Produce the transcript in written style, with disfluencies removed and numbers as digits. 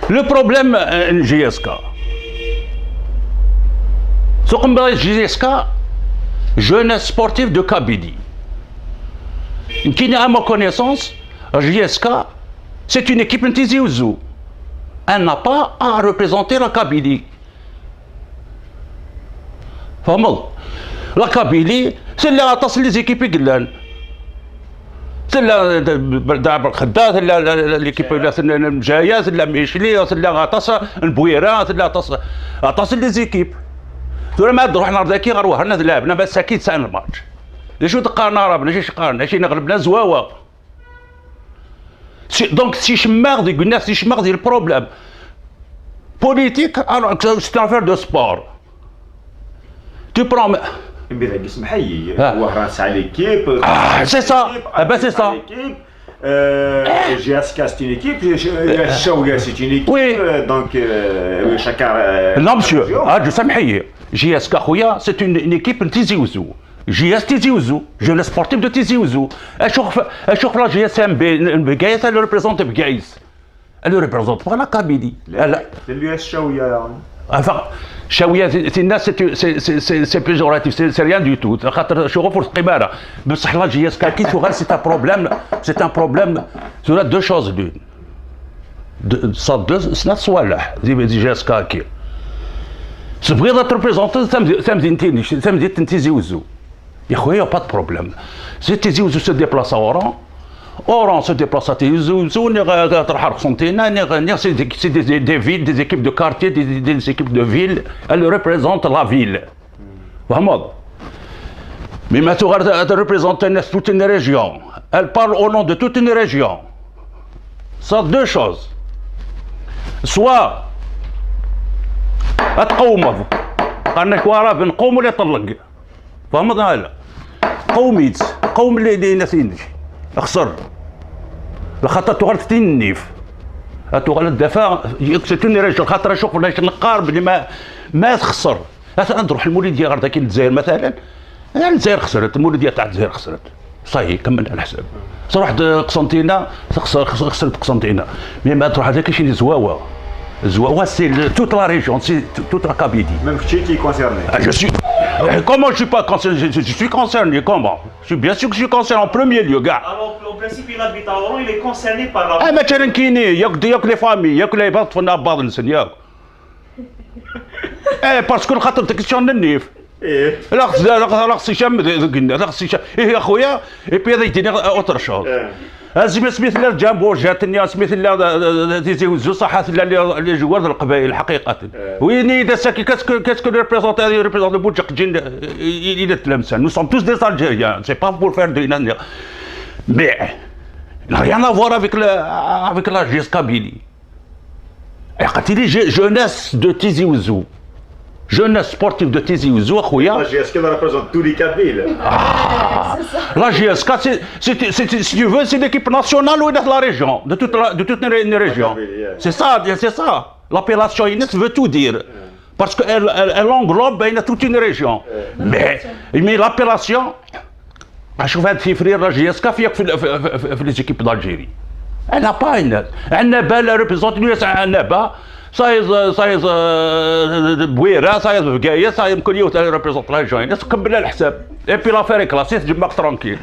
Le problème JSK. سوق JSK, Jeunesse sportive de Kabylie. Qui, à ma connaissance, JSK, c'est une équipe n Tizi Ouzou. Elle n'a pas à représenter la Kabylie. فهمت؟ La Kabylie, c'est là les équipes قلان لا دار الخدا لا l'équipe الجايه لا ميشلي لا غطاس البويره لا غطاس غطاس les équipes. ثورة ما نروح نهار ذاكي غير وهرنا لعبنا بس اكيد سان الماتش شو تقارنا راه ماشي قارنا شي نغلبنا زواوا. Donc si شماغ دي قلنا si شماغ دي ال problème politique, alors c'est affaire de sport, tu prends بذا اسم حي وهران تاع l'équipe. Ah, c'est ça. Ah ben, c'est ça. JSK, c'est une équipe, Chaouia, c'est une équipe. Oui. Donc chacun. Non, monsieur, ah, je سامحي JSK خويا, c'est une équipe Tizi Ouzou. JS Tizi Ouzou, Jeunesse sportive de Tizi Ouzou. اشوف اشوف la JSMB بقايس, elle représente بقايس. Elle représente pas la Kabylie. Elle l'US Chaouia. Enfin, شاوية الناس c'est péjoratif, c'est rien du tout خاطر شوفوا القماره. بصح la JSK كي تغال, c'est un problème, c'est un problème. ثورة deux choses l'une صاد deux سنة صوالح دي JSK كي تبغي ت représenter ثمدينتين ثمدينة تيزي وزو يا خويا, pas de problème. Si Tizi Ouzou se déplace à Oran, Oran se déplace à Tizi Ouzou, تروح قسنطينة, c'est des villes, des équipes de quartier, des équipes de ville, elles représentent la ville. فهمت؟ Mais ما représente toute une région. Elle parle au nom de toute une région. Ça, deux choses. Soit تقوم قالنا وراه بنقوم ولا يطلق فهمت لا قوميت قوم اللي ناس خسر لخاطر تغال النيف تغال الدفاع, c'est une région. خاطر شوف نقار بلي ما تخسر مثلا نروح المولوديه غير ذاك الجزائر مثلا الجزائر خسرت المولوديه تاع الجزائر خسرت صحيح كمل على الحساب تروح قسنطينه تخسر خسرت قسنطينه mais ما تروح هذاك شي زواوه زواوه, c'est toute la région, c'est toute la Kabylie. Même tu es concerné. Ah, je suis. Comment je suis pas concerné? Je suis concerné, comment? Je suis bien sûr que je suis concerné en premier lieu, gars. Alors, en principe, il habite à Oran, il est concerné par la. اه مثلا كاينين ياك ياك les familles ياك les بعض بعض النسن ياك ايه parce que خاطر question النيف ايه لا خص لا خص هشام لا خص هشام ايه يا خويا et puis هذا يديني autre chose. زعما سميت لا جامبو جاتني سميت لا تيزي وزو صح لا les joueurs القبائل حقيقه وين اذا ساكي qu'est-ce que représente représente بوجق جين الى تلمسان. Nous sommes tous des Algériens, c'est pas pour faire de mais il n'a rien à voir avec la JS Kabylie. قالت لي jeunesse de Tizi Ouzou. Jeunesse sportive de Tizi Ouzou, خويا. La JSK représente tous les Kabyles. Ah, la JSK, si tu veux, c'est l'équipe nationale ou de la région, de toute une région. C'est ça, c'est ça. L'appellation إينس veut tout dire. Parce qu'elle elle englobe toute une région. Mais l'appellation, شوف هذا في la JSK في les équipes d'Algérie. Elle n'a pas une. عنابة elle représente l'US عنابة صايز صايز بويره صايز بقايه صايز كل يوم représente la région الناس كمل الحساب et puis l'affaire est classée تجمع tranquille.